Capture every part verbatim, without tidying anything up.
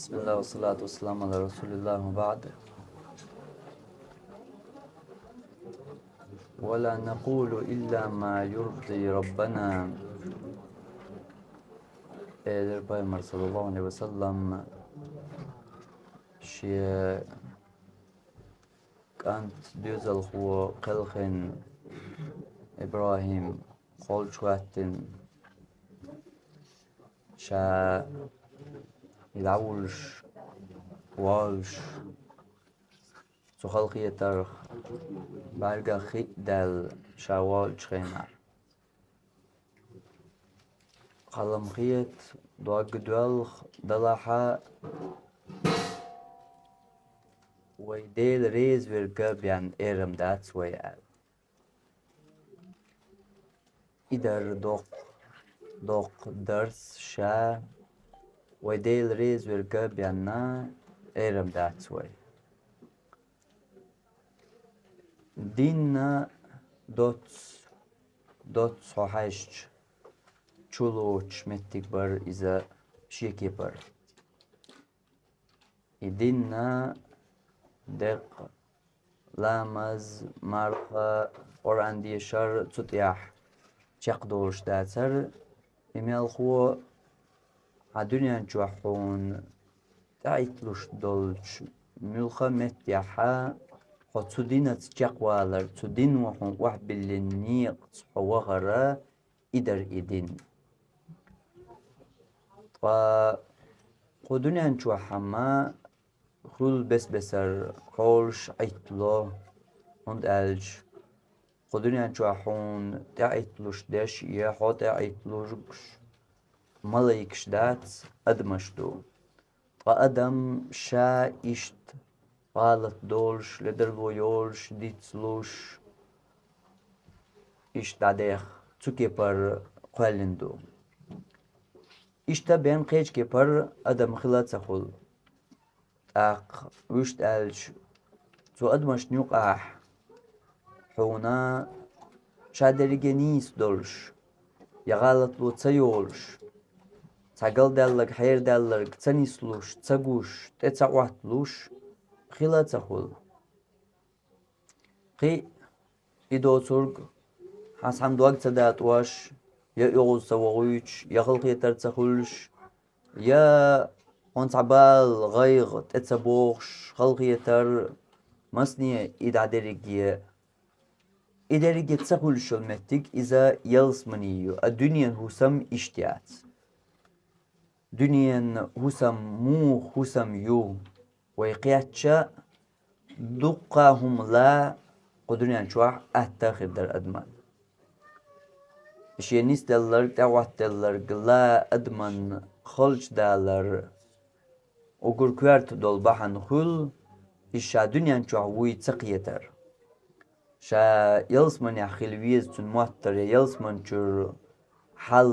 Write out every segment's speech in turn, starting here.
بسم الله والصلاة والسلام على رسول الله وبعد. ولا نقول إلا ما يرضي ربنا. Элира пайхамара, саллаллаху алейхи ва саллам, шен кӀант доьзалхо кхелхина ИбрахӀим холчу хӀоьттина, ша дӀавуллуш, воллуш, цу халахетарх бӀаьргах хи а даьлла, ша воллучу хенахь. Хала-м хета, дог доьлху, делахь а, вай Дела реза верг а бен эр-м дац вай аьлла. И дара доккха, доккха дарс ша, вай Дела реза верг а бен эр-м дац вай. Дин а доцца, доцца хьо хьаьжча, чулоцуш меттиг бара иза шен кепара. И дин а, деккъа, ламаз, марха, Къуръан дешар цу тӀехь чекхдолуш дацара, и мелхо хьан дуьнен чохь хьуна тӀаитталуш долчу муьлхха а меттехь а хьо цу динаца чекхвалар, цу дино хьуна охьабиллина некъаца хьо вахара, и дара и дин. Ткъа кху дуьнен чохь-м хуьлу бес-бесара хьолаш, Ӏиттало, хӀунда аьлча кху дуьнен чохь хьуна тӀаитталуш дерш я хьо тӀаитталуш малайкаш дац, адамаш ду. Ткъа адам ша иштта гӀалат долуш, ледарло йолуш, дицлуш, иштта дӀадеха, цу кепара кхоьллина ду. Иштта бен кхечу кепара адам хила а ца хуьлу. ТӀаккха, вуьшта аьлча, цу адамашна юкъахь хьуна ша дерриге нийса долуш, я гӀалатло ца йолуш, цхьа галдаьлларг, хьерадаьлларг ца нислуш, ца гуш, тӀе ца Ӏотталуш хила а ца хуьлу. Кхин а и доцург, хьан цхьамма дог ца датӀош, я оьгӀаз ца вогӀуьйтуш, я халахетар ца хуьлуш, я хьуна цхьа бала, гӀайгӀа тӀе ца бохуш, халахетар, масане и дӀадерриге. И дерриге ца хуьлуш йолу меттиг иза ялсамани ю, а дуьненан хӀусам иштта яц. Дуьненан хӀусам муха хӀусам ю, вай кхетча, дуккха а хӀума ла кху дуьнен чохь атта а хир дара адаман. Шен нисделларг, тӀеӀоттаделларг ла адаман халчу далар, угур коьрта долу бахьана хуьлу, иза ша дуьнен чохь вуй ца кхетар. Ша ялсаманехь хила веза цуьнан моттар я ялсаманчуьра хьал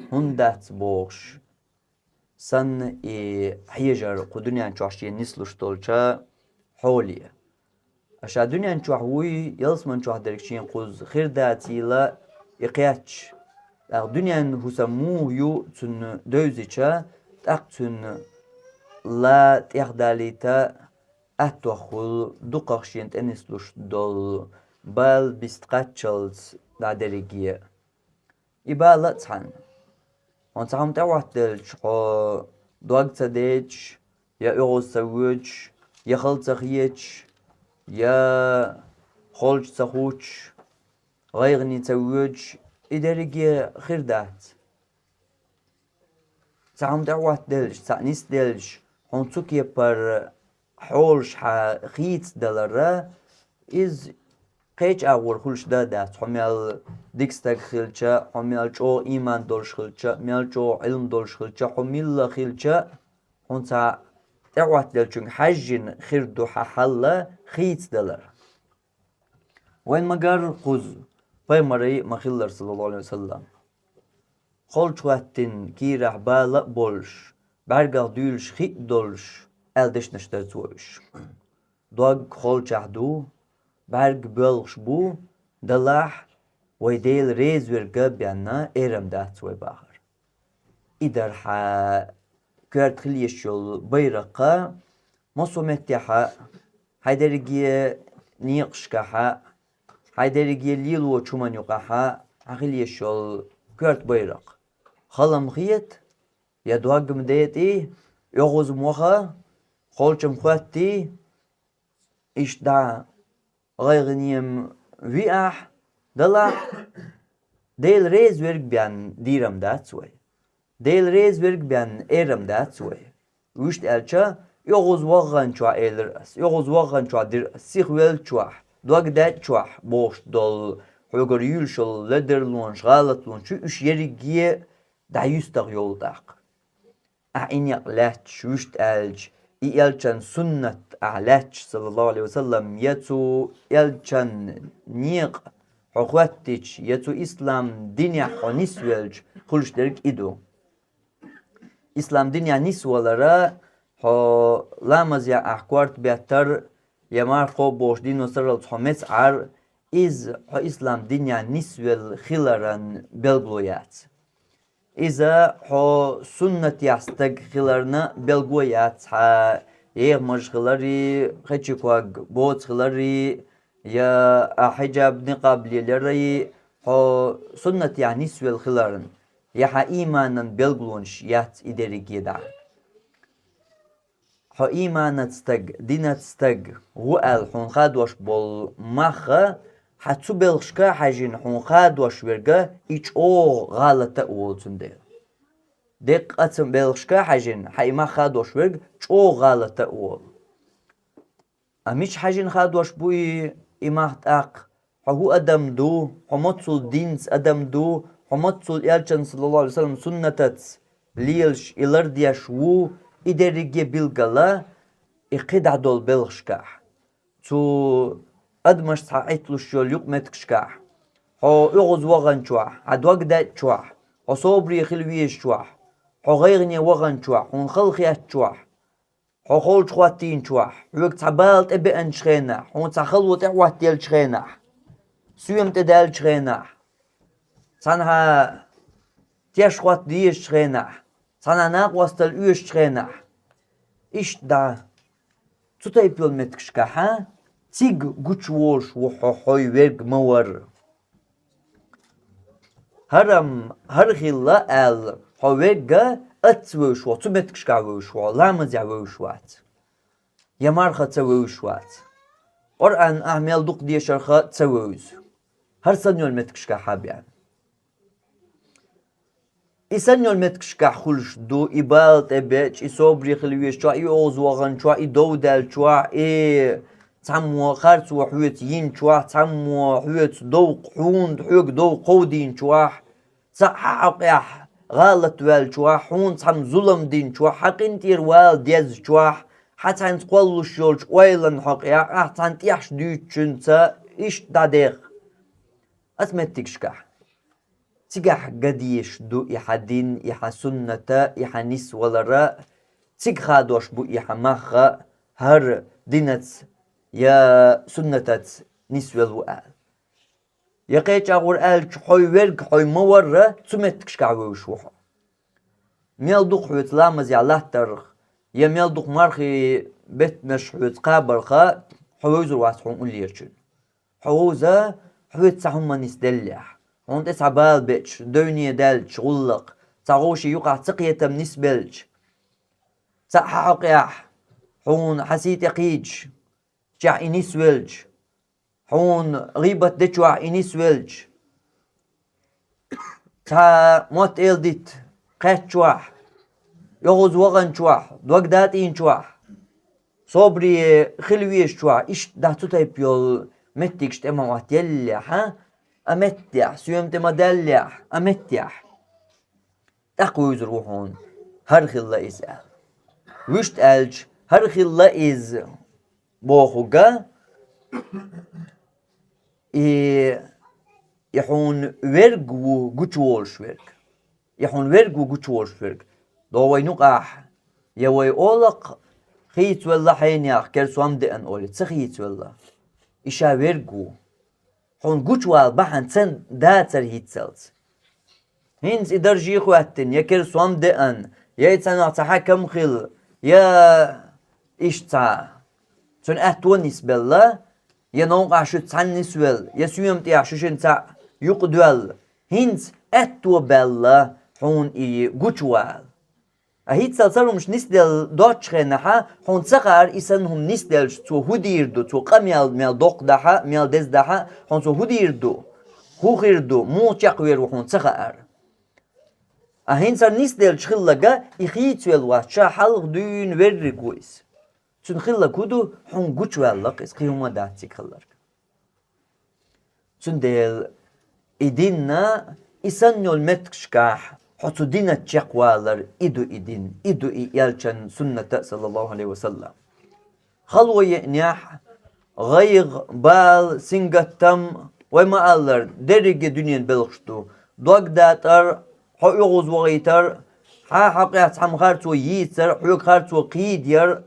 хӀунда дац бохуш, санна и хьежар кху дуьнен чохь шен нислуш долчу хьоле. А ша дуьнен чохь вуй, ялсаман чохь дерг шен кхуза хир дацийла и кхетча, тӀаккха дуьненан хӀусам муха ю цунна девзича, тӀаккха цуьнан ла тӀехдалийта, аьттох хуьлу дукхах шена тӀенислуш долу бала биста кхаччалц дӀадерриге. И бала а цхьаьна. Хьуна цхьа хӀума тӀеӀоттаделча, хьо дог ца дечаш, я оьгӀаз ца воьдуш, я хала ца хеташ, я холчу ца хӀуттуш, гӀайгӀане ца воьдуш, и дерриге хир дац. Цхьа хӀума тӀеӀоттаделча, цхьаъ нисделча, хьуна цу кепара хьолаш хьан хийцадалара, иза кхечу агӀор хуьлуш дан а дац, хьо мел дика стаг хилча, хьо мел чӀогӀа ийман долуш хилча, мел чӀогӀа Ӏилма долуш хилча, хьо милла хилча, хьуна цхьа тӀеӀоттаделлачуьнга хьаьжжина хир ду хьан хьал хийцадалар. Вайн ма-гарра кхуза, пайхамарий а ма-хиллара, саллаллаху Ӏалайхи ва саллам. Холчу хӀоьттина кийрахь бала а болуш, бӀаьргах дуьйлуш хи а долуш, аьлла дешнаш дара цо уьш. Дог холчохь ду, бӀаьрг боьлхуш бу, делахь вай Дела реза верг а бен, эр-м дац вай бахар. И дара хьан коьрта хила езаш йолу байракх, массо а меттехь, хьайн дерриге некъашкахь, хьайн дерриге лелочу хӀуманна юкъахь хьан хила езаш йолу коьрта байракх. Хала-м хета, я дог-м детӀий, оьгӀаз-м ваха, холчам хоьттий, иштта дӀа гӀайгӀане-м виахь, далахь, Дела реза верг бен дийр-м дац вай. Дела реза верг бен эр-м дац вай. Вуьшта аьлча, оьгӀаз ваханчохь элира ас, оьгӀаз ваханчохь дира ас, сихвеллачохь, дог даьттачохь бохуш долу, хьоьгара юьйлуш йолу ледарлонаш, гӀалатлонаш ю, уьш ерриге а дӀаюьстах йолу тӀаккха. Ахь и некъ лаьтташ, вуьшта аьлча, и элчан суннат ахь лаьтташ, саллаллаху алейхи ва саллам, я цу элчан некъа хьо хӀоьттича, я цу ислам динехь хьо нисвелча, хуьлуш дерг и ду. Ислам динехь нисвалара хьо ламазехь ахь корта беттар, я марха кхобуш дийно сарралц хьо меца Ӏар, иза хьо ислам динехь нисвелла хиларан белгало яц. Иза хьо суннатехь стаг хиларна белго яц, хьан ехамаш хиларий, хечи ког боца хиларий, я ахь хьиджаб-никъаб леларий, хьо суннатехь нисвелла хиларна, я хьан ийманан белгалонаш яц и дерриге а. Хьо ийманан стаг, динан стаг ву аьлла хьуна хадош болу мах а, хьан цу белхашка а хьаьжжина хьуна хадош верг и чӀогӀа гӀалат а волу цундела. Деккъа а цу белхашка а хьаьжжина хьан и мах хадош верг чӀогӀа гӀалат а волу. Амма мича хьаьжжина хадош бу и, и мах тӀаккха? Хьо хӀун адам ду, хьо мацул динца адам ду, хьо мацул элчан, саллаллаху алейхи ва саллам, суннатаца лелаш и лардеш ву, и дерриге а билгала, и кхидӀа долу белхашкахь, цу адамаш цхьа Ӏитталуш йолу юкъаметтигашкахь, хьо оьгӀаз ваханчохь, хьан дог даьттачохь, хьо собаре хила везачохь, хьо гӀайгӀане ваханчохь, хьуна хала хеттачохь, хьо холчу хӀоттийначохь, хьоьга цхьа бала тӀе беанчу хенахь, хьуна цхьа хало тӀе а хӀоттаеллачу хенахь, соьма тӀе даьллачу хенахь, цхьанхьа теш хӀотта дезачу хенахь, цхьанхьа накъосталла оьшучу хенахь, иштта дӀа цу тайпа йолу меттигашкахь цига гучуволуш ву хьо, хьо верг ма варра. ХӀара-м хӀара хилла аьлла, хьо верг а аца вевзаш ву, цу меттигашкахь вевзаш ву, ламазехь вевзаш вац, я мархаца вевзаш вац. Къуръан ахь мел дукха дешарх а ца вевза. ХӀара санна йолу меттигашкахь хьан бен. И санна йолу меттигашкахь хуьлуш ду, и бала тӀе беача, и собаре хила везачохь, и оьгӀаз ваханчохь, и дов даьллачохь, и цхьаммо харцо хьоьца йинчохь, цхьаммо хьоьца дов, хьуна, хьоьга дов кховдийначохь, цхьаъ хьан хьокъехь гӀалат ваьллачохь, хьуна цхьамма зулам динчохь, хьан къинтӀера вала дезначохь, хьан цхьаьнца кхоллалуш йолчу ойланна хьокъехь ахь цхьана тӀехьашха дуьйцучуьнца иштта дӀадеха. Аса меттигашкахь. Цигахь ган дезаш ду и хьан дин, и хьан суннат а, и хьан нисвалар а, цига хадош бу и хьан мах а, хӀара динца я суннатца нисвелла ву аьлла. Я кхечу агӀор аьлча, хьо верг хьо ма варра, цу меттигашкахь вевзаш ву хьо. Мел дукха хьоьца ламазехь латтарх, я мел дукха мархий беттанаш хьоьца кхабарх а, хьо вевзар вац хьуна уллерачун. Хьо вовза хьоьца цхьа хӀумма нисделлехь, хьуна тӀе цхьа бала беача, девне даьллача гӀуллакх, цхьа вовшийн юкъахь цакхетам нисбелча, цхьаъ хьан хьокъехь, хьуна хьан сий тӀе кхийдаш, чехь и нисвелча, хьуна гӀийбат дечохь и нисвелча, цхьа мотт эладита кхаьччохь, оьгӀаз ваханчохь, дог датӀийначохь, собаре хила везачохь, иштта дӀа цу тайпа йолу меттигаш тӀе ма хӀоттаеллехь, а меттехь, соьма тӀе ма даьллехь, а меттехь. ТӀаккха вевзар ву хьуна, хӀара хилла иза аьлла. Вуьшта аьлча, хӀара хилла иза бохург а, и, и хьуна верг ву гучуволуш верг. И хьуна верг ву гучуволуш верг. Догу вайн юкъахь, я вай олакх, хийцавелла хьенех, кера сом деана олий, ца хийцавелла. И ша верг ву. Хьуна гучувала бахьана ца дацара хӀинццалц. ХӀинца и даржий хӀоьттина, я кера сом деана, я и цхьаннах цхьа хьаькам хила, я иштта цхьа. Цуьнан аьтто нисбелла, я новкъахь шуьца цхьаьна нисвелла, я соьман тӀехь шу шинна цхьаъ юкъадоьлла, хӀинца аьтто баьлла хьуна и гучувала. Ткъа хӀинццалц хӀара хӀумнаш нисделла доцучу хенахь, хьуна ца хаьара, и санна хӀума нисделча, цо хӀун дийр ду, цо къа мел, мел доккха дахь а, мел деза дахь а, хьуна цо хӀун дийр ду, хӀун хир ду, муха чекхвер ву хьуна ца хаьара. Ткъа хӀинца хӀара нисделча хилларг, и хийцавелла вац, ша хьалха дуьйна верриг ву иза. Цуьнан хилларг хӀун ду, хьуна гучуваьлла-кх иза, кхин хӀума дац цига хилларг. Цундела и дин а, и санна йолу меттигашкахь хьо цу динах чекхвалар, и ду и дин, и ду и элчан суннат а, саллаллаху Ӏалайхи ва саллам. Хало еанехь, гӀайгӀа, бала, сингаттам, вай ма-аллара, дерриге дуьненан белхаш ду. Дог датӀар, хьо оьгӀаз вахийтар, хьан хьокъехь цхьамма харцо йийцар, хьоьга харцо кхийдаяр,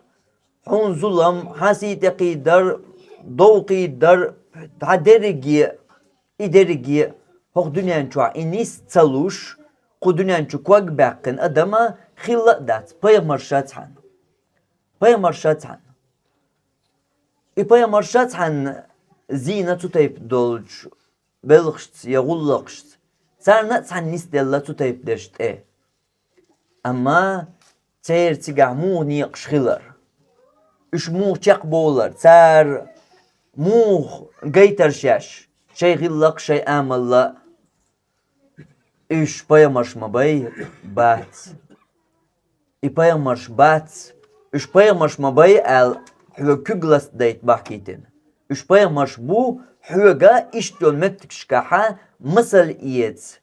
хьуна зулам, хьан сий тӀе кхийдар, дов кхийдар, хьан дерриге, и дерриге, хӀокху дуьнен чохь и нис ца луш, кху дуьнен чу ког баьккхина адам а хилла а дац, пайхамарша цхьаьна. Пайхамарша цхьаьна. И пайхамарша цхьаьна зийна цу тайпа долчу белхашца я гӀуллакхашца. Царна а цхьаьна нисделла цу тайпа дерш тӀе. Амма церан цигахь муха некъаш хилар? Уьш муха чекхбовлар? Цара муха гайтар шаьш, шайн гӀиллакх а, шайн амал а? Уьш пайхамарш ма бай, бац. И пайхамарш бац, уьш пайхамарш ма бай аьлла, хьоьга куьг ластадайта бахкийтина. Уьш пайхамарш бу, хьоьга иштта йолу меттигашкахьа масал эца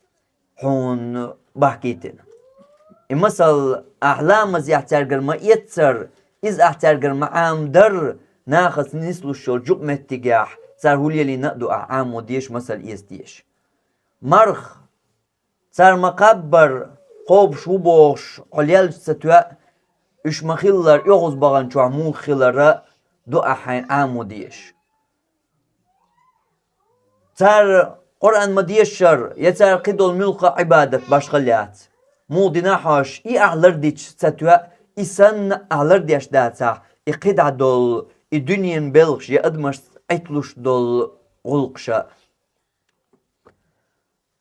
хьуна бахкийтина. И масал ахь ламазехь цаьргара ма-эццара, иза ахь цаьргара ма-Ӏамадарра, нахаца нислуш йолчу юкъаметтигехь цара хӀун лелийна а ду ахь Ӏамо дезаш, масал эца дезаш. Марха, цара ма-кхаббара кхобуш ву бохуш, хьо лелча ца тоьа, уьш ма-хиллара оьгӀаз бахана чохь муха хилара ду ахь хьайна Ӏамо дезаш. Цара Къуръан ма-дешшара, я цара кхидолу муьлхха а Ӏибадат башхалла яц. Муха дина хьожуш, и ахь лардича ца тоьа, и санна ахь лардеш дацахь, и кхидӀа долу, и дуьненан белхаш я адамашца Ӏитталуш долу гӀуллакхаша.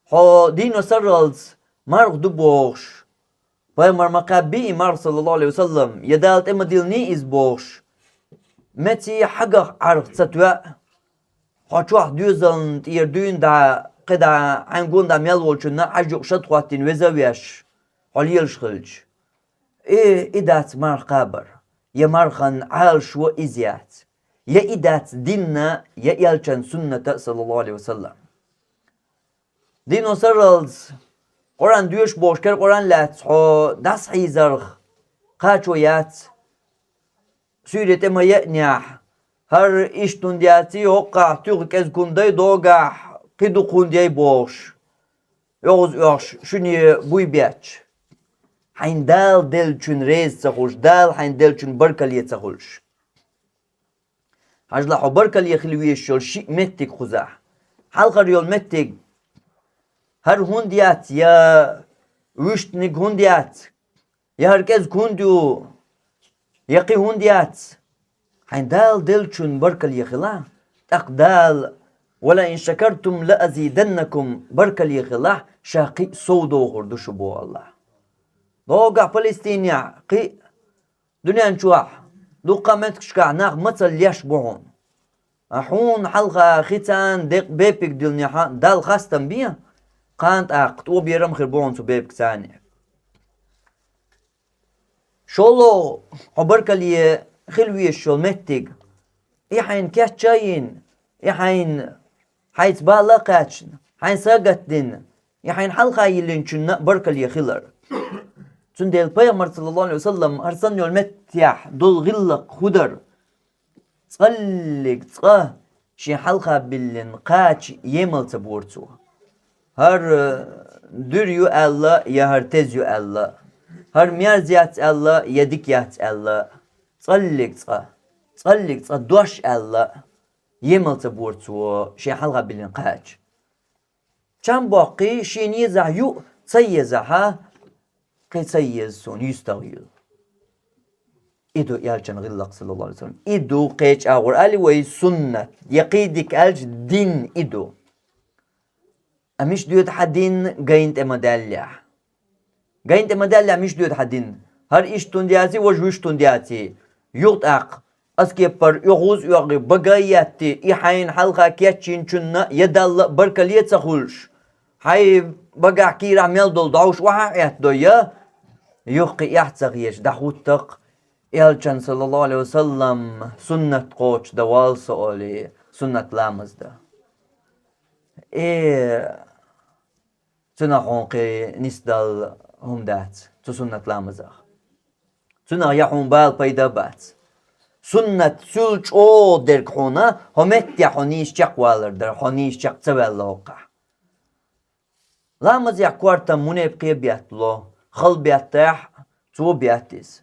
Хьо дийно сарралц марха ду бохуш, пайхамар ма-кхаьббий и марха, саллаллаху Ӏалайхи ва саллам, я Дала тӀе ма-диллиний иза бохуш, меций хьагах Ӏарх ца тоьа, хьо чохь доьзална тӀера дуьйна дӀа, кхидӀа хьайн гонах дӀа мел волчунна хьажа юкъа шад хӀоттийна веза а веш, хьо лелаш хилча. Э, и дац марха кхабар, я мархан Ӏалашо иза яц, я и дац динна, я элчан сунната, саллаллаху Ӏалайхи ва саллам. Дийно сарралц, Къуръан доьшу бохуш, кара Къуръан лаьцна хьо дӀасахьийзарх кхачо яц, суьйре тӀе ма-еанехь, хӀара иштта хӀунда яций, хӀокхахь туьха кӀезиг хӀунда дай, догахь кхин дукха хӀунда яй бохуш, оьгӀаз оьхуш, шуьне буй бетташ. Хьайна Дала деллачун реза ца хуьлуш, Дала хьайна деллачун баркалле ца хуьлуш. Хьажал хьо баркалле хила везаш йолу шиъ меттиг кхузахь. Хьалхара йолу меттиг, хӀара хӀунда яц, я вуьштаниг хӀунда яц, я хӀара кӀезиг хӀунда ю, я кхин хӀунда яц. Хьайна Дала деллачун баркалле хилахь, тӀаккха Дала: «Ва ла ин шакартум ла азиданнакум», баркалле хилахь, ша кхин а сов дохур ду шу, боху АллахӀа. Догахь Палестинехь кхин а дуьнен чохь дуккха а меттигашкахь нах мацалла леш бу хьуна. Ткъа хьуна хьалха хи царна декъа бепиг диллинехь а Далла хастам бе, кхана тӀаккха тӀо берам хир бу хьуна цу бепиг царна. ШолгӀа хьо баркалле хила везаш йолу меттиг, и хьайна кечъяйина, и хьайна хьайца бала а кхаьчна, хьайн сагатдина, и хьайна хьалха йиллинчунна а баркалле хилар. Цундела пайхамар, саллаллаху Ӏалайхи ва саллам, хӀара санна йолу меттехь долу гӀиллакх хӀун дара? ЦӀаллиг цкъа шен хьалха биллина кхача емал ца бора цо. ХӀара дуьра ю аьлла, я хӀара теза ю аьлла, хӀара мерза яц аьлла, я дика яц аьлла, цӀаллиг цкъа, цӀаллиг цкъа дош аьлла, емал ца бора цо шен хьалха биллина кхача. Чам боккхий, шена езахь ю, ца езахьа, кхин ца еза суна, юьстагӀа юьллу. И ду элчан гӀиллакх, саллаллаху Ӏалайхи ва саллам. И ду кхеча агӀор али вай суннат. Я кхидика аьлча дин и ду. Амма миш доьду хьан дин гайна тӀе ма даьллехь? Гайна тӀе ма даьллехь, миш доьду хьан дин? ХӀара иштта хӀунда яций, важа вуьшта хӀунда яций? Юха тӀаккха ас кеппар оьгӀуз оьгӀи, бага а етти, и хьайна хьалха кечйинчунна я Далла а баркалле а ца хуьлуш, хьай багахь кийрахь мел долу дӀовш охьа а Ӏеттадой, я юхкхи эхь ца хеташ, дӀахӀуттакх, элчан, саллаллаху Ӏалайхи ва саллам, суннат кхочушдан воллу со олий, суннат ламаз дан. Э, цунах хьуна кхин нисдала хӀума дац, цу суннат ламазах. Цунах я хьуна бала пайда а бац. Суннат цул чӀогӀа дерг хьуна, хьо меттехь хьо нийса чекхвалар дара, хьо нийса чекх ца ваьлла хӀокхахь. Ламазехь корта мунепикъе беттало, хала беттахь, цо бетта иза.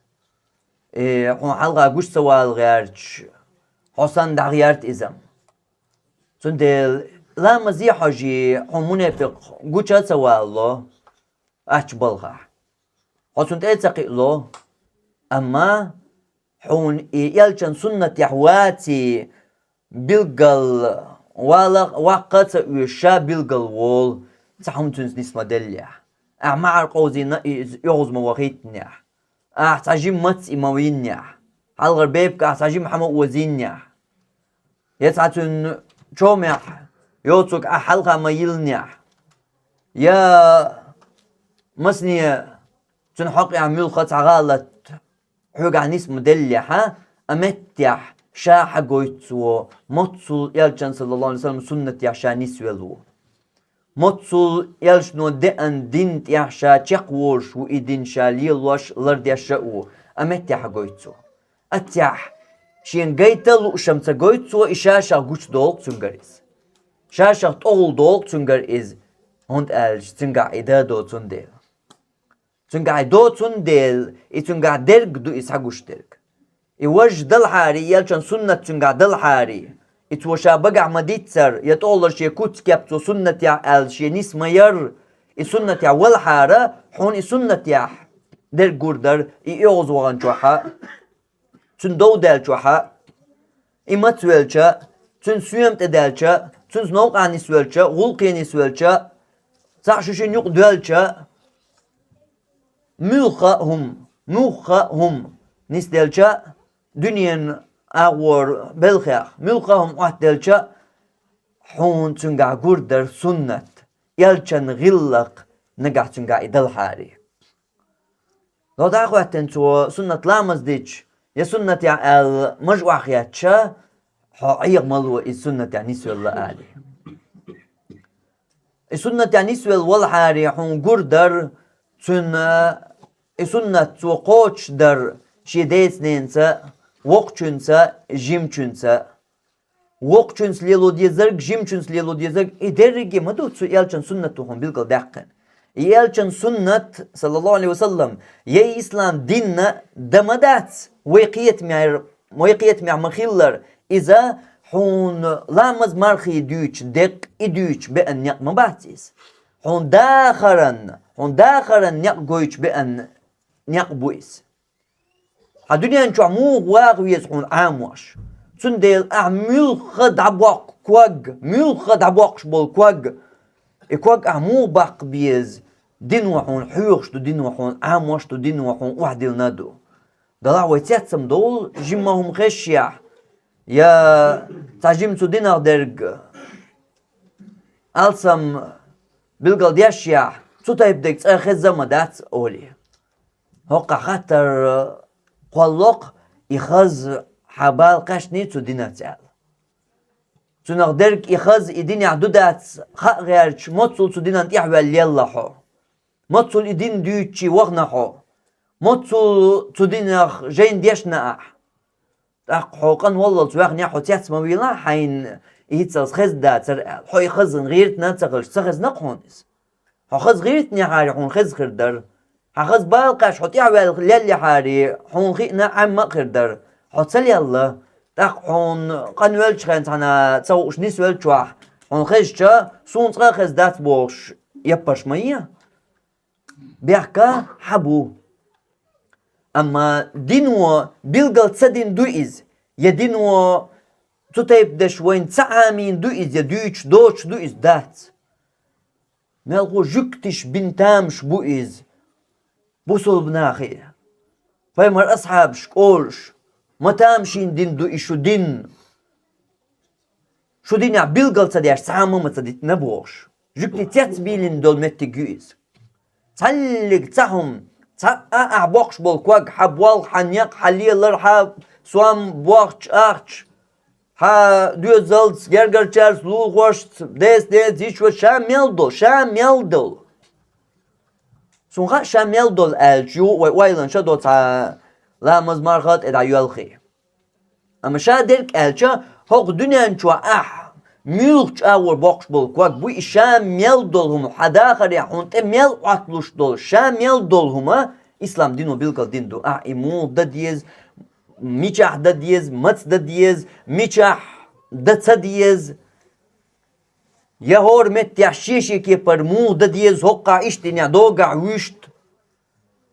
Э, хьуна хьалха гуш ца вала гӀерташ, хьо санна дӀагӀерта иза. Цундела ламазе хьожий, хьуна мунепикъ гуча а ца вало, ачу балхахь. Хьо цунна тӀе а ца кхиало, амма хьуна и элчан суннатехь ваций, билггал вала, ваккха а ца оьшу, ша билггал волу, цхьа хӀума цуьнца нис ма деллехь. Ахьа маӀар къовзийна иза оьгӀуз ма вахийтинехь. Ахьа цхьа жима мац и ма виннехь. Хьалхара бепиг ахьа цхьа жима хьа ма озийнехь. Я цхьа цуьнан чомехь йоцург ахьа хьалха ма йиллинехь. Я масане цуьнан хьокъехь муьлхха а цхьа гӀалат хьоьгахь нис ма деллехьа, а меттехь ша хьагойту цо, моццул элчан, саллаллаху Ӏалайхи ва саллам, суннатехь ша нисвелла ву. Моццул элчано деана дин тӀехь ша чекхволуш ву, и дин ша лелош, лардеш а ву, а меттехь хьагойту цо. Аццехь шена гайта а луушам ца гойту цо, и ша-шах гучудолу цуьнгара иза. Ша-шах тӀогӀула долу цуьнгара иза, хӀунда аьлча цуьнгахь и да доцун дела. Цуьнгахь и доцун дела, и цуьнгахь дерг ду и схьагуш дерг. И важа далхьарий, и элчан суннат цуьнгахь далхьарий, и цо ша багахь ма диццара, я тӀолара шен куц-кеп цо суннатехь аьлла шен нис ма яра, и суннатехь валхьара, хьуна и суннатехь дерг гур дара, и оьгӀаз ваханчохьа, цуьнан дов даьллачохьа, и мацвелча, цуьнан соьма тӀедаьлча, цуьнца новкъахь нисвелча, гӀуллакхе нисвелча, цхьаъ шу шина юкъа доьлча, муьлхха а хӀума, муьлхха а хӀума нисделча, дуьненан агӀор белхех, муьлхха а хӀума Ӏоттаделча, хьуна цуьнгахь гур дара суннат, элчан гӀиллакх нагахь цуьнгахь и далхьарий. Ло дӀахӀоьттина цо суннат ламаз дича, я суннатехь аьлла мажа охьахеттача, хьо Ӏеха ма ло иза суннатехь нисвелла алий. И суннатехь нисвелла валхьарий хьуна гур дара, цуьнан и суннат цо кхочушдар шен деца-ненаца, воккхачуьнца, жимачуьнца. Воккхачуьнца лело дезарг, жимачуьнца лело дезарг, и дерриге ма ду цу элчан суннато хьуна билгалдаьккхина. И элчан суннат, саллаллаху Ӏалайхи ва саллам, я и ислам динна дан ма дац, вай кхетамера, вай кхетамехь ма-хиллара, иза хьуна ламаз мархий дуьйцу декъ и дуьйцу беана некъ ма бац иза. Хьуна дахаран, хьуна дахаран некъ гойтуш беана некъ бу иза. Хьан дуьнен чохь муха ваха веза хьуна Ӏамош? Цундела ахьа муьлхха дӀабоккху ког, муьлхха дӀабоккхуш болу ког, и ког ахьа муха баккха беза? Дино хьуна хьоьхуш ду, дино хьуна Ӏамош ду, дино хьуна охьадиллина ду. Делахь вай цец-м довла жимма хӀума хезчехь, я цхьа жима цу динах дерг алсам билгалдешшехь, цу тайпа дерг цкъа хезна ма дац олий. ХӀокху хаттар кхоллакх, и хаза хьан бала кхаьчний цу динаца аьлла. Цунах дерг и хаза и динехь ду дац хаа гӀерташ, моццул цу динан тӀаьхьаваьлла лелла хьо. Моццул и дин дуьйцучий вахана хьо. Моццул цу динах жайна дешна ахь. ТӀаккха хьо къанваллалц ваьхнехь, хьо цец ма вийлахь, хьайна и хӀинццалц хезна дацара аьлла. Хьо и хаза гӀиртина а ца хилча, ца хезна-кх хьуна иза. Хьо хаза гӀиртинехьарий, хьуна хезна хир дара. Хьан хаза бала кхаьчча, хьо тӀаьхьаваьлла леллехьарий, хьуна хиъна Ӏемма а хир дара. Хьо ца лелла, тӀаккха хьуна къанвеллачу хенахь цхьана ца хууш нисвеллачохь, хьуна хезча, суна цкъа а хезна дац бохуш, яппарш ма е. бехк хьабу. Амма дино билгал ца дина ду иза, я дино цу тайпа деш вайна ца Ӏамийна ду иза, я дуьйцуш доцуш ду иза, дац. Мелхо жуьгтиша бина тамаш бу иза, бусалба нахе. Пайхамар асхьабаш, кӀолаш, ма тамашийна дина ду и шу дин. Шу динехь билгал ца деш, цхьа а ма ца дитина бохуш. Жуьгтий цецбийлина долу меттиг ю иза. Цхьаллиг цхьа хӀума, цхьа а ахь боккхуш болу ког, хьан болх, хьан некъ, хьан лелар, хьан сом, бохча, ахча, хьан доьзалц, гергарчаьрца, лулахошца, дес-ненаца, йиш-вешица, ша мел долу, ша мел долу. Суна хаьа, ша мел долу аьлча, юха вай ойланаш а до цхьа ламаз-марха а тӀе дӀайоьлхий. Амма ша дерг аьлча, хӀокху дуьнен чохь ахь муьлхачу агӀор боккхуш болу ког бу и, ша мел долу хӀума, хьан дахарехь хьуна тӀе мел Ӏотталуш долу, ша мел долу хӀума ислам дино билгал дина ду. Ахь и муха дан деза, мичахь дан деза, маца дан деза, мичахь дан ца деза. Я хӀора меттехь шен-шен кепара муха дан деза, хӀокхахь иштта динехь, догахь вуьшта.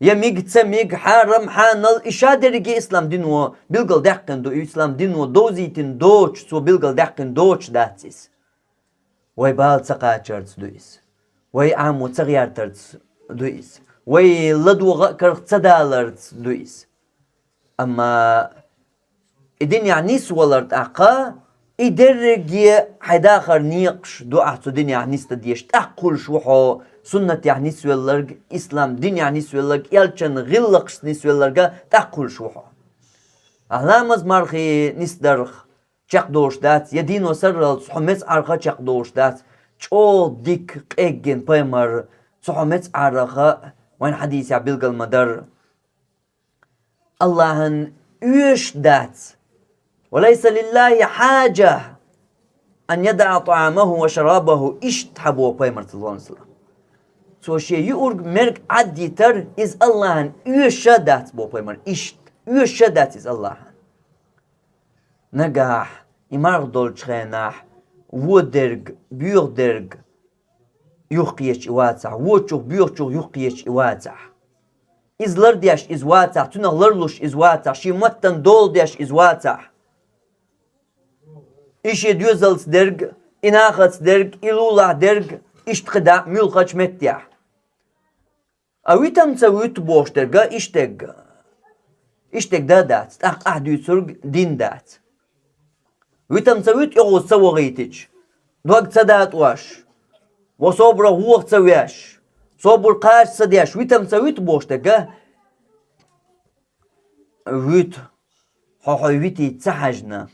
Я мига, ца мига, хьарам, хьанал, и ша дерриге ислам дино билгал даьккхина ду, ислам дино довзийтина доцуш, цо билгал даьккхина доцуш дац иза. Вай бала ца кхачарца ду иза. Вай Ӏамо ца гӀертарца ду иза. Вай ладогӀа а карах ца даларца ду иза. Амма и динехь нисвалар тӀаккха, и дерриге хьайн дахар некъаш ду ахь цу динехь нисдан дезаш, тӀаккха хуьлуш ву хьо суннатехь нисвелларг, ислам динехь нисвелларг, элчан гӀиллакхашца нисвелларга тӀаккха хуьлуш ву хьо. Ахь ламаз-мархий нисдарх чекхдолуш дац, я дино сарралц хьо меца Ӏарха чекхдолуш дац, чӀогӀа дика къеггина пайхамар цу хьо меца Ӏарха вайн хьадисехь билгал ма-дарра. Аллахьан оьшуш дац. «Ва лайса лиллахи хьаджа ан ядаӀа тӀаӀамаху ва шарабаху», иштта хьан боху пайхамар, саллаллаху Ӏалайхи ва саллам. Цо шен юург, мерг Ӏаддитар, иза Аллахьан оьшуш а дац, боху пайхамар, иштта. Оьшуш а дац иза Аллахьан. Нагахь, и марха долчу хенахь, вон дерг, боьха дерг юхкхеташ и вацахь, вочух, боьхачух юхкхеташ и вацахь. Иза лардеш иза вацахь, цунах ларлуш иза вацахь, шен маттана дола деш иза вацахь. И шен доьзалц дерг, и нахац дерг, и лулахь дерг, иштта кхидӀа муьлххачу меттехь. А витам ца вуьту бохуш дерга, иштег, иштег да дац, тӀаккха ахь дуьйцург дин дац. Витам ца вуьту оьгӀаз ца вахийтича, дог ца датӀош, ва собарах воху ца веш, собар кхача ца деш, витам ца вуьту бохуш дерга, вуьту, хьо хьой витийта ца хьаьжна,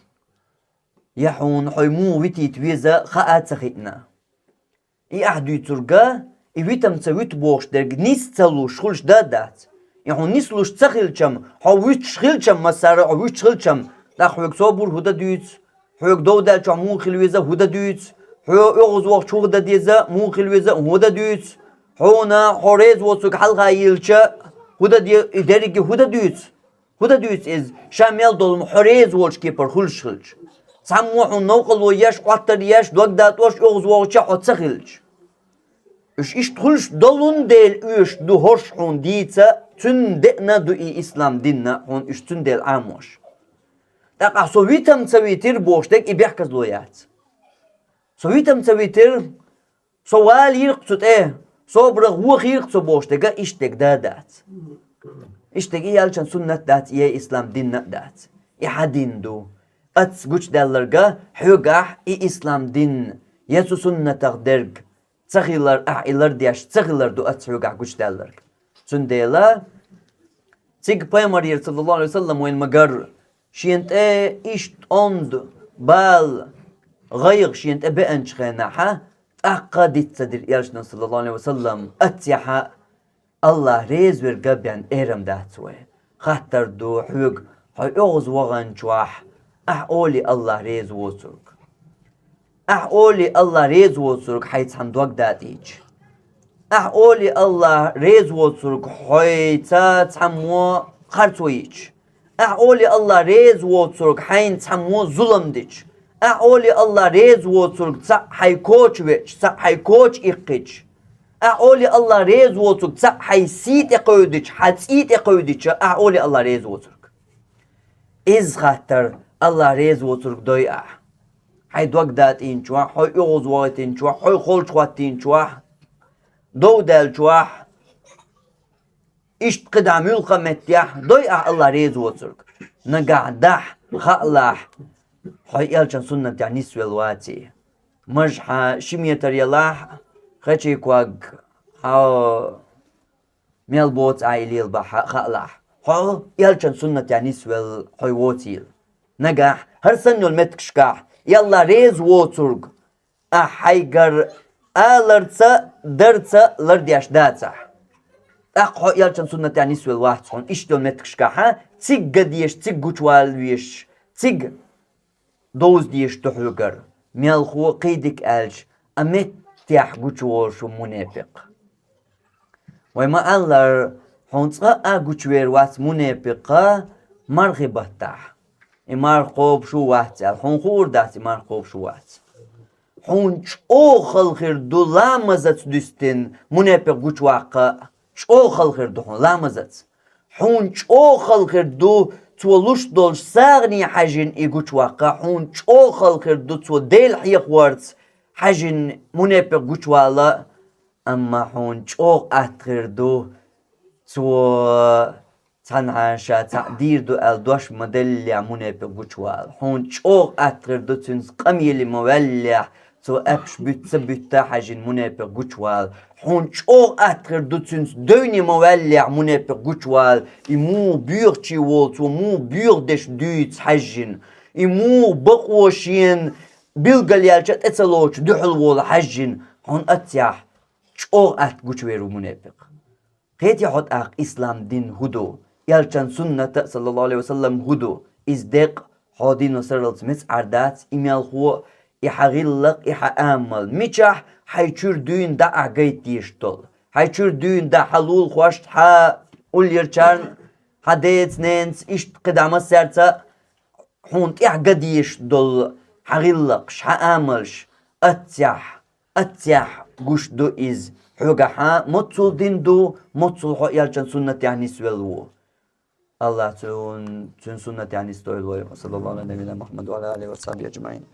я хьуна хьой муха витийта веза хаа ца хиъна. И ахь дуьйцурга, и витам ца вуьту бохуш дерг нис ца луш хуьлуш да а дац. И хьуна нислуш ца хилчам, хьо вуьтуш хилчам, массара а хьо вуьтуш хилчам, тӀаккха хьоьга собар хӀун дан дуьйцу, хьоьга дов даьллачохь муха хила веза хӀун дан дуьйцу, хьо оьгӀаз вахча хӀун дан деза муха хила веза хӀун дан дуьйцу, хьуна хьо реза воцург хьалха йиллча хӀун дан де-, и дерриге хӀун дан дуьйцу? ХӀун дан дуьйцу иза, ша мел долу хьо реза волчу кепара хуьлуш хилча? Цхьаммо хьуна новкъарло еш, Ӏоттар еш, дог датӀош, оьгӀаз вогӀуча хьо ца хилча. Уьш иштта хуьлуш долун дела оьшуш ду хӀорш хьуна дийца, цуьнан деана ду и ислам динна хьуна уьш цуьнан дела Ӏамош. ТӀаккха со витам ца витира бохуш дерг и бехказло яц. Со витам ца витира, со валийра-кх цу тӀе, собарах вохийра-кх со бохуш дерга, иштта дерг да а дац. Иштта дерг и элчан суннат дац, и ислам динна а дац. И хьан дин ду. Ас гучудаьлларга хьоьгахь и ислам дин, я цу суннатах дерг ца хилар, ахь и лардеш ца хилар ду ас хьоьгахь гучудаьлларг. Цундела цига пайхамарера, саллаллаху Ӏалайхи ва саллам, вайна ма-гарра, шена тӀе иштта онда, бала, гӀайгӀа шена тӀе беанчу хенахьа, тӀаккха диц ца дира элчано, саллаллаху Ӏалайхи ва саллам, аццехьа Аллах реза верг а бен эрам дац вай. Хаттар ду хьоьга, хьо оьгӀаз ваханчохь, ахь олий Аллах реза воцург? Ахь олий Аллах реза воцург хьайца цхьаммо дог датӀийча? Ахь олий Аллах реза воцург хьоьца цхьаммо харцо йича? Ахь олий Аллах реза воцург хьайна цхьаммо зулам дича? Ахь олий Аллах реза воцург цхьаъ хьайн коча веача, цхьаъ хьайн коча иккхича? Ахь олий Аллах реза воцург цхьаъ хьай сий тӀе кхевдича, хьай цӀий тӀе кхевдича, ахь олий Аллах реза воцург. Изза хаттар: Аллах реза воцург дой ахь? Хьай дог датӀийначохь, хьо оьгӀаз вахийтинчохь, хьо холча хӀоттийначохь, дов даьллачохь, иштта кхидӀа муьлхха меттехь дой ахь Аллах реза воцург? Нагахь дахь, хаалахь, хьо элчан суннатехь нисвелла ваций. Маж хьан ши метр ялахь, хечий ког хьо мел боцу Ӏа и лелабахь, хаалахь, хьо элчан суннатехь нисвелла хьо воцийла. Нагахь хӀара санна йолу меттигашкахь Аллах реза воцург ахь хьайгара аларца, дарца лардеш дацахь, тӀаккха хьо элчан суннатехь нисвелла вац хьуна. Иштта йолу меттигашкахь цига ган дезаш, цига гучувала везаш, цига довза дезаш ду хьоьгара. Мелхо кхидӀа аьлча, а меттехь гучуволуш ву мунепикъ. Вай ма-аллара, хьуна цкъа а гучувер вац мунепикъ мархи баттахь. И марха кхобуш ву, вац аьлла, хьуна хуур дац и марха кхобуш ву, вац. Хьуна чӀогӀа хала хир ду ламазаца дуьстина мунепикъ гучуваккха, чӀогӀа хала хир ду хьуна ламазаца. Хьуна чӀогӀа хала хир ду цо луш долчу сагӀане хьаьжжина и гучуваккха, хьуна чӀогӀа хала хир ду цо Дела хьехорца хьаьжжина мунепикъ гучувала, амма хьуна чӀогӀа атта хир ду цо цхьанхьа ша цхьаъ дийр ду аьлла дош ма-деллехь мунепикъ гучувала. Хьуна чӀогӀа атта хир ду цуьнца къамеле ма-ваьллехь, цо аьшпаш буьтта ца буьтта хьаьжжина мунепикъ гучувала. Хьуна чӀогӀа атта хир ду цуьнца девне ма-ваьллехь мунепикъ гучувала. И муха боьхачий волу, цо муха боьха деш дуьйцу хьаьжжина. И муха бакъо шена билгалъяьлча а тӀе ца лоцуш дуьхьал волу хьаьжжина. Хьуна аццехь чӀогӀа атта гучувер ву мунепикъ. Кхетий хьо тӀаккха ислам дин хӀун ду, элчан суннат а, саллаллаху Ӏалайхи ва саллам, хӀун ду? Иза декъа хьо динан сарралц меца Ӏар дац, и мелхо а, и хьан гӀиллакх, и хьан амал. Мичахь хьайн чуьра дуьйна дӀа ахь гайта дезаш долу? Хьайн чуьра дуьйна дӀа хьан лулахошна, хьан уллерчарна, хьан деца, ненаца, иштта кхидӀа массаьрца а хьуна тӀехь ган дезаш долу хьан гӀиллакхаш, хьан амалш, аццехь, аццехь гуш ду иза, хьоьгахь моццул дин ду, моццул хьо элчан суннатехь нисвелла ву. Аллах цуьнан, цуьнан суннатехь нисдойла вай. Саллаллаху Ӏала набийина Мухаммад ва Ӏала алихи ва сахьбихи аджмаин.